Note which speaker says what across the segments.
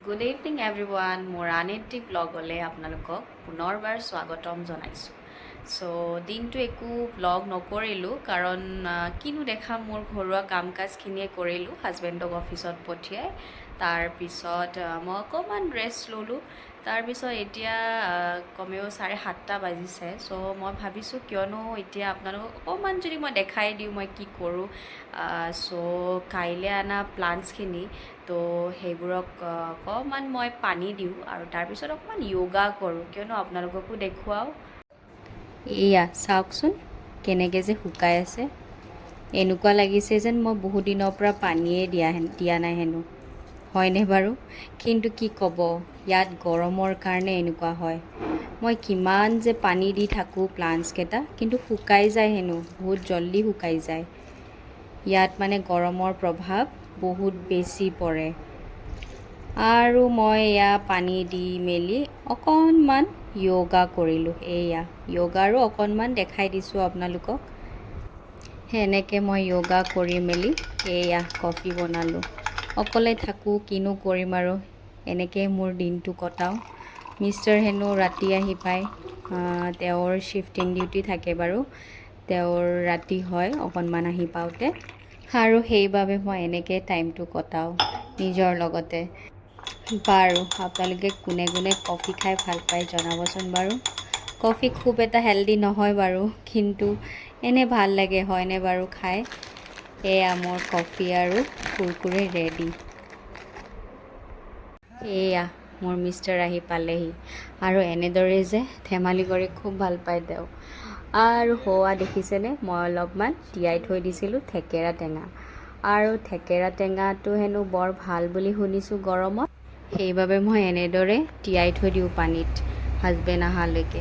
Speaker 1: Good evening everyone. মোৰ আন এটি ব্লগলৈ আপোনালোকক পুনৰবাৰ স্বাগতম জনাইছোঁ। চ' দিনটো একো ব্লগ নকৰিলোঁ, কাৰণ কিনো দেখাম, মোৰ ঘৰুৱা কাম কাজখিনিয়ে কৰিলোঁ। হাজবেণ্ডক অফিচত পঠিয়াই তাৰপিছত মই অকণমান ৰেষ্ট ল'লোঁ। তাৰপিছত এতিয়া কমেও 7:30 বাজিছে। চ' মই ভাবিছোঁ, কিয়নো এতিয়া আপোনালোকক অকণমান যদি মই দেখাই দিওঁ মই কি কৰোঁ। চ' কাইলৈ অনা প্লাণ্টছখিনি, তো সেইবোৰক অকণমান মই পানী দিওঁ আৰু তাৰপিছত অকণমান য়োগা কৰোঁ। কিয়নো আপোনালোককো দেখুৱাওঁ। এয়া চাওকচোন, কেনেকৈ যে শুকাই আছে। এনেকুৱা লাগিছে যেন মই বহুত দিনৰ পৰা পানীয়ে দিয়া নাই হেনো, হয়নে বাৰু? কিন্তু কি ক'ব, ইয়াত গৰমৰ কাৰণে এনেকুৱা হয়। মই কিমান যে পানী দি থাকোঁ প্লাণ্টছকেইটা, কিন্তু শুকাই যায় হেনো, বহুত জল্দি শুকাই যায়। ইয়াত মানে গৰমৰ প্ৰভাৱ বহুত বেছি পৰে। আৰু মই এয়া পানী দি মেলি অকণমান য়োগা কৰিলোঁ। এয়া য়োগাৰো অকণমান দেখাই দিছোঁ আপোনালোকক। সেনেকৈ মই য়োগা কৰি মেলি এয়া কফি বনালোঁ। অকলে থাকোঁ, কিনো কৰিম আৰু, এনেকেই মোৰ দিনটো কটাওঁ। মিষ্টাৰ হেনো ৰাতি আহি পায়। তেওঁৰ শ্বিফটিং ডিউটি থাকে বাৰু, তেওঁৰ ৰাতি হয় অকণমান আহি পাওঁতে। আৰু সেইবাবে মই এনেকৈ টাইমটো কটাওঁ নিজৰ লগতে। বাৰু, আপোনালোকে কোনে কোনে কফি খাই ভাল পায় জনাবচোন বাৰু। কফি খুব এটা হেল্ডি নহয় বাৰু, কিন্তু এনে ভাল লাগে, হয়নে বাৰু খাই? এয়া মোৰ কফি আৰু কুৰকুৰে ৰেডি। এয়া মোৰ মিষ্টাৰ আহি পালেহি আৰু এনেদৰে যে ধেমালি কৰি খুব ভাল পায় তেওঁ। আৰু সৌৱা দেখিছেনে, মই অলপমান তিয়াই থৈ দিছিলোঁ থেকেৰা টেঙা। আৰু থেকেৰা টেঙাটো হেনো বৰ ভাল বুলি শুনিছোঁ গৰমত। সেইবাবে মই এনেদৰে তিয়াই থৈ দিওঁ পানীত হাজবেণ্ড অহালৈকে।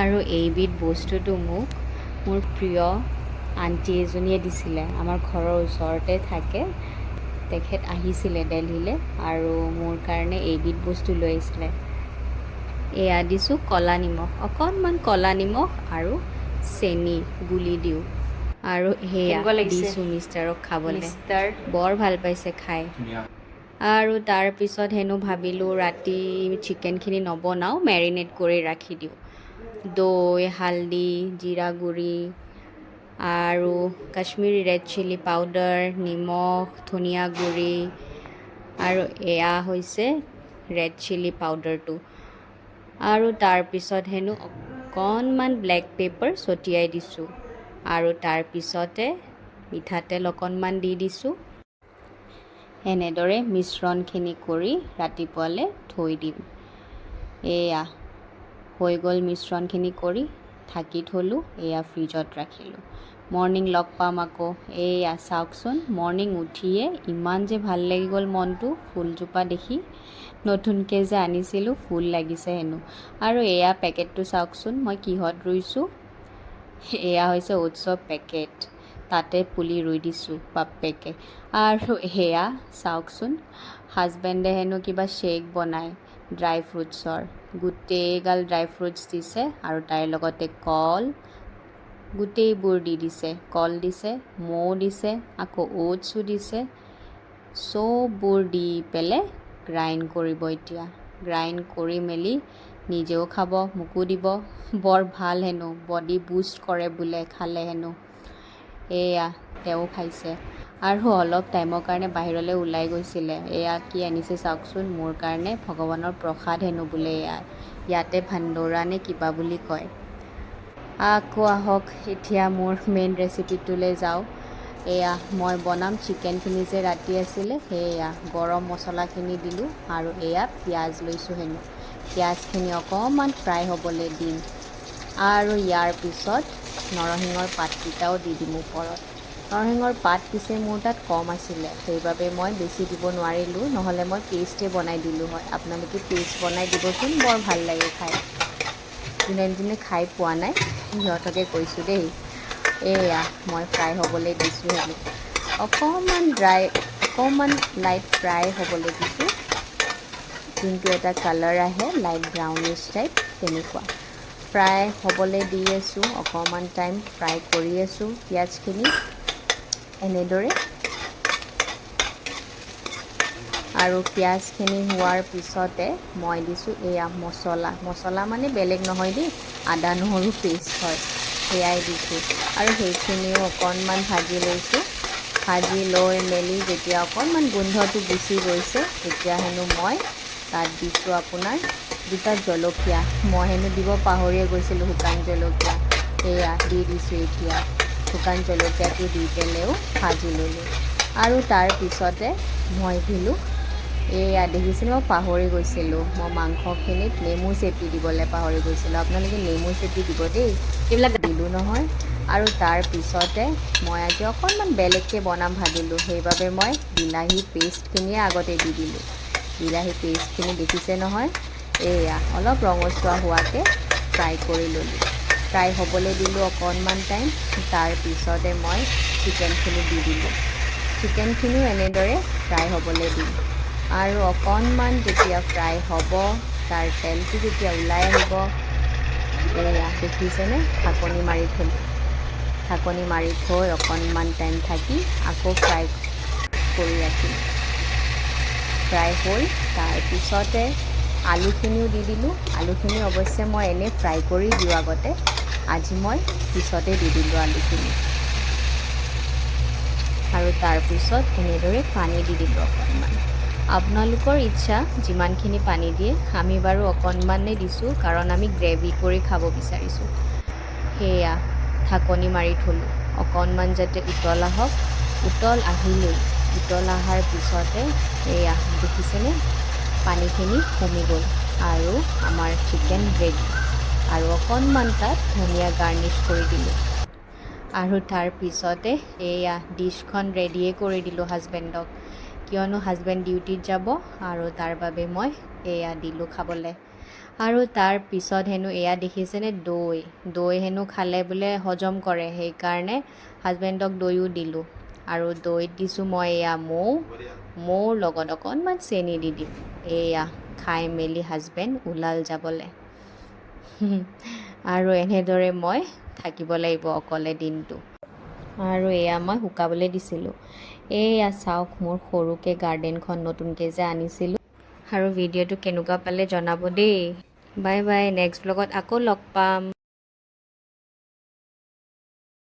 Speaker 1: আৰু এইবিধ বস্তুটো মোক মোৰ প্ৰিয় আণ্টি এজনীয়ে দিছিলে। আমাৰ ঘৰৰ ওচৰতে থাকে। তেখেত আহিছিলে দেলহিলৈ আৰু মোৰ কাৰণে এইবিধ বস্তু লৈ আহিছিলে। এয়া দিছোঁ ক'লা নিমখ, অকণমান ক'লা নিমখ আৰু চেনি গুলি দিওঁ আৰু সেয়া
Speaker 2: কেনেকুৱা লাগিছে?
Speaker 1: দিছোঁ মিষ্টাৰক খাবলৈ।
Speaker 2: মিষ্টাৰ।
Speaker 1: বৰ ভাল পাইছে খাই।
Speaker 3: ধুনীয়া।
Speaker 1: আৰু তাৰপিছত হেনো ভাবিলোঁ, ৰাতি চিকেনখিনি নবনাওঁ, মেৰিনেট কৰি ৰাখি দিওঁ। দৈ, হালধি, জিৰা গুড়ি আৰু কাশ্মীৰী ৰেড চিলি পাউডাৰ, নিমখ, ধনিয়া গুড়ি আৰু এয়া হৈছে ৰেড চিলি পাউডাৰটো। আৰু তাৰপিছত হেনো অকণমান ব্লেক পেপাৰ ছটিয়াই দিছোঁ আৰু তাৰপিছতে মিঠাতেল অকণমান দি দিছোঁ। এনেদৰে মিশ্ৰণখিনি কৰি ৰাতিপুৱালৈ থৈ দিম। এয়া হৈ গ'ল, মিশ্ৰণখিনি কৰি ঢাকি থ'লোঁ, এয়া ফ্ৰিজত ৰাখিলোঁ। মৰ্ণিং লগ পাম আকৌ। এয়া চাওকচোন, মৰ্ণিং উঠিয়ে ইমান যে ভাল লাগি গ'ল মনটো ফুলজোপা দেখি। নতুনকৈ যে আনিছিলোঁ, ফুল লাগিছে হেনো। আৰু এয়া পেকেটটো চাওকচোন, মই কিহত ৰুইছোঁ। এয়া হৈছে অ'টছৰ পেকেট, তাতে পুলি ৰুই দিছোঁ বাপ্পেকে। আৰু সেয়া চাওকচোন, হাজবেণ্ডে হেনো কিবা শ্বেক বনায় ড্ৰাই ফ্ৰুটছৰ। গোটেইগাল ড্ৰাই ফ্ৰুটছ দিছে আৰু তাইৰ লগতে কল গোটেইবোৰ দি দিছে। কল দিছে, মৌ দিছে, আকৌ অ'টছো দিছে। চববোৰ দি পেলাই গ্ৰাইণ্ড কৰিব এতিয়া। গ্ৰাইণ্ড কৰি মেলি নিজেও খাব, মোকো দিব। বৰ ভাল হেনো, বডি বুষ্ট কৰে বোলে খালে হেনো। এয়া তেওঁ খাইছে আৰু অলপ টাইমৰ কাৰণে বাহিৰলৈ ওলাই গৈছিলে। এয়া কি আনিছে চাওকচোন মোৰ কাৰণে, ভগৱানৰ প্ৰসাদ হেনো বোলে এয়া। ইয়াতে ভাণ্ডোৰা নে কিবা বুলি কয়। আকৌ আহক, এতিয়া মোৰ মেইন ৰেচিপিটোলৈ যাওঁ। এয়া মই বনাম চিকেনখিনি যে ৰাতি আছিলে, সেয়া গৰম মছলাখিনি দিলোঁ আৰু এয়া পিঁয়াজ লৈছোঁ হেনো। পিঁয়াজখিনি অকণমান ফ্ৰাই হ'বলৈ দিম আৰু ইয়াৰ পিছত নৰসিংহৰ পাতকেইটাও দি দিম ওপৰত। নৰসিংহৰ পাত পিছে মোৰ তাত কম আছিলে, সেইবাবে মই বেছি দিব নোৱাৰিলোঁ, নহ'লে মই পেষ্টে বনাই দিলোঁ হয়। আপোনালোকে পেষ্ট বনাই দিবচোন, বৰ ভাল লাগে খাই। যোনে যোনে খাই পোৱা নাই সিহঁতকে কৈছোঁ দেই। এয়া মই ফ্ৰাই হ'বলৈ দিছোঁ হেনো, অকণমান ড্ৰাই, অকণমান লাইট ফ্ৰাই হ'বলৈ দিছোঁ। যোনটো এটা কালাৰ আহে, লাইট ব্ৰাউনিছ টাইপ, তেনেকুৱা ফ্ৰাই হ'বলৈ দি আছোঁ। অকণমান টাইম ফ্ৰাই কৰি আছোঁ পিঁয়াজখিনি এনেদৰে। আৰু পিঁয়াজখিনি হোৱাৰ পিছতে মই দিছোঁ এয়া মছলা। মছলা মানে বেলেগ নহয় দেই, আদা নহৰু পেষ্ট হয়, সেয়াই দিছোঁ। আৰু সেইখিনিও অকণমান ভাজি লৈছোঁ। ভাজি লৈ মেলি যেতিয়া অকণমান গোন্ধটো গুচি গৈছে, তেতিয়া হেনো মই তাত দিছোঁ আপোনাৰ দুটা জলকীয়া। মই হেনো দিব পাহৰিয়ে গৈছিলোঁ শুকান জলকীয়া, সেয়া দি দিছোঁ এতিয়া। শুকান জলকীয়াটো দি পেলাইও ভাজি ল'লোঁ। আৰু তাৰ পিছতে মই দিলোঁ এয়া দেখিছিলোঁ, মই পাহৰি গৈছিলোঁ, মই মাংসখিনিত নেমু চেপি দিবলৈ পাহৰি গৈছিলোঁ। আপোনালোকে নেমু চেপি দিব দেই।
Speaker 2: এইবিলাক
Speaker 1: দিলোঁ নহয়। আৰু তাৰ পিছতে মই আজি অকণমান বেলেগকৈ বনাম ভাবিলোঁ, সেইবাবে মই বিলাহী পেষ্টখিনিয়ে আগতে দি দিলোঁ। বিলাহী পেষ্টখিনি দেখিছে নহয়, এয়া অলপ ৰঙচুৱা হোৱাকৈ ফ্ৰাই কৰি ল'লোঁ। ফ্ৰাই হ'বলৈ দিলোঁ অকণমান টাইম। তাৰ পিছতে মই চিকেনখিনি দি দিলোঁ। চিকেনখিনিও এনেদৰে ফ্ৰাই হ'বলৈ দিম। আৰু অকণমান যেতিয়া ফ্ৰাই হ'ব, তাৰ তেলটো যেতিয়া ওলাই আহিব, এয়া দেখিছেনে, ঢাকনি মাৰি থ'লোঁ। ঢাকনি মাৰি থৈ অকণমান টাইম থাকি আকৌ ফ্ৰাই কৰি ৰাখিম। ফ্ৰাই হ'ল, তাৰপিছতে আলুখিনিও দি দিলোঁ। আলুখিনি অৱশ্যে মই এনেই ফ্ৰাই কৰি দিওঁ আগতে, আজি মই পিছতে দি দিলোঁ আলুখিনি। আৰু তাৰপিছত এনেদৰে পানী দি দিলোঁ অকণমান। আপোনালোকৰ ইচ্ছা যিমানখিনি পানী দিয়ে। আমি বাৰু অকণমানেই দিছোঁ, কাৰণ আমি গ্ৰেভি কৰি খাব বিচাৰিছোঁ। সেয়া ঢাকনি মাৰি থ'লোঁ অকণমান যাতে উতল আহক। উতল আহিলেই, উতল অহাৰ পিছতে এয়া দেখিছেনে, পানীখিনি কমি গ'ল আৰু আমাৰ চিকেন ৰেডি। আৰু অকণমান তাত ধনিয়া গাৰ্নিছ কৰি দিলোঁ। আৰু তাৰ পিছতে এয়া ডিছখন ৰেডিয়ে কৰি দিলোঁ হাজবেণ্ডক, কিয়নো হাজবেণ্ড ডিউটিত যাব আৰু তাৰ বাবে মই এয়া দিলোঁ খাবলৈ। আৰু তাৰ পিছত হেনো এয়া দেখিছেনে, দৈ। দৈ হেনো খালে বোলে হজম কৰে, সেইকাৰণে হাজবেণ্ডক দৈও দিলোঁ। আৰু দৈত দিছোঁ মই এয়া মৌ, মৌৰ লগত অকণমান চেনি দি দিম। এয়া খাই মেলি হাজবেণ্ড ওলাল যাবলৈ। আৰু এনেদৰে মই থাকিব লাগিব অকলে দিনটো। আৰু এয়া মই শুকাবলৈ দিছিলোঁ। এয়া চাওক, মোৰ সৰুকৈ গাৰ্ডেনখন নতুনকৈ যে আনিছিলোঁ। আৰু ভিডিঅ'টো কেনেকুৱা পালে জনাব দেই। বাই বাই, নেক্সট ব্লগত আকৌ লগ পাম।